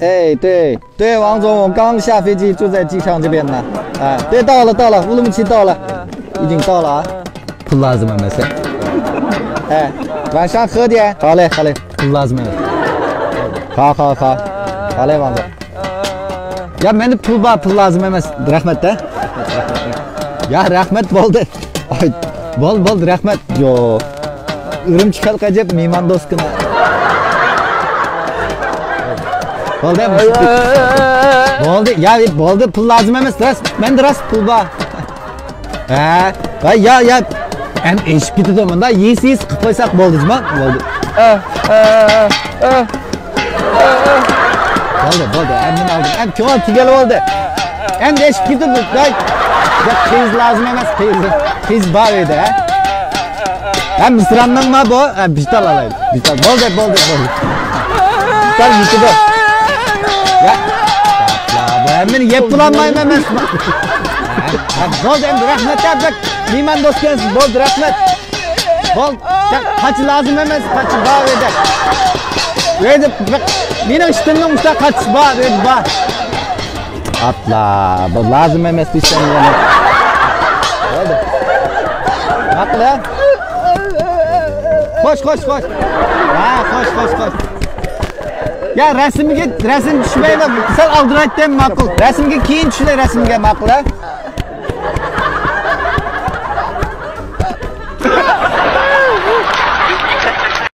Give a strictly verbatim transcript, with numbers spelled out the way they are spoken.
哎，对，对，王总，我刚下飞机，就在机场这边呢。哎，对，到了，到了，乌鲁木齐到了，已经到了啊。 پۇل لازىم ئەمەس. ھە، مانا شۇ خېدى. خالى، خالى، پۇل لازىم ئەمەس. خا، خا، خا. خالى، مانا. يا، مەندە پۇل بار، پۇل لازىم ئەمەس. رەھمەت، ھە. يا، رەھمەت، بولدى. ئاي، بولدى، بولدى، رەھمەت. يوق. ئۈرۈمچى خەلقى ئەجەب مېھماندوستكىنا. بولدى، بولدى. يا، بولدى، پۇل لازىم ئەمەس. راست، مەندە راست پۇل بار. ھە، ۋاي، يا، يا. ئەمدى ئېشىپ كېتىدۇ، مۇنداق يېسە يېسە قىلىپ قويساق بولدى، جۇما. بولدى. بولدى، بولدى، ئەمدى ئالدىم. ئەمدى كۆڭۈل تۈگەل بولدى. ئەمدى ئېشىپ كېتىدۇ. ۋاي. يا، قىز لازىم ئەمەس، قىز. قىز بار ئىدى، ھە. ھە، مىسراننىڭما بۇ؟ ھە، بىشتال ئالايلى. بىشتال. بولدى، بولدى، بولدى. بىشتال يېتىدۇ. يا. بۇ ھەممىنى يەپ بولالمايمەن مەن. ھە، بولدى، ئەمدى رەھمەت، ھە، بەك مېھماندوستكەنسىز. بولدى، رەھمەت. بولدى. قاچا لازىم ئەمەس، قاچا بار ئۆيدە. ئۆيدە بەك، مېنىڭ ئىشتىنىمنىڭ ئۈستىدە قاچىسى بار، ئۆيدە بار. ئاپلا، بۇ لازىم ئەمەس دېسەم يەنە. بولدى. ماقۇل، ھە؟ خوش، خوش، خوش. ھە، خوش، خوش، خوش. يا، رەسىمگە، رەسىم چۈشمەيلا، سەل ئالدىرايتتىم، ماقۇل. رەسىمگە كېيىن چۈشىلى، رەسىمگە، ماقۇل، ھە؟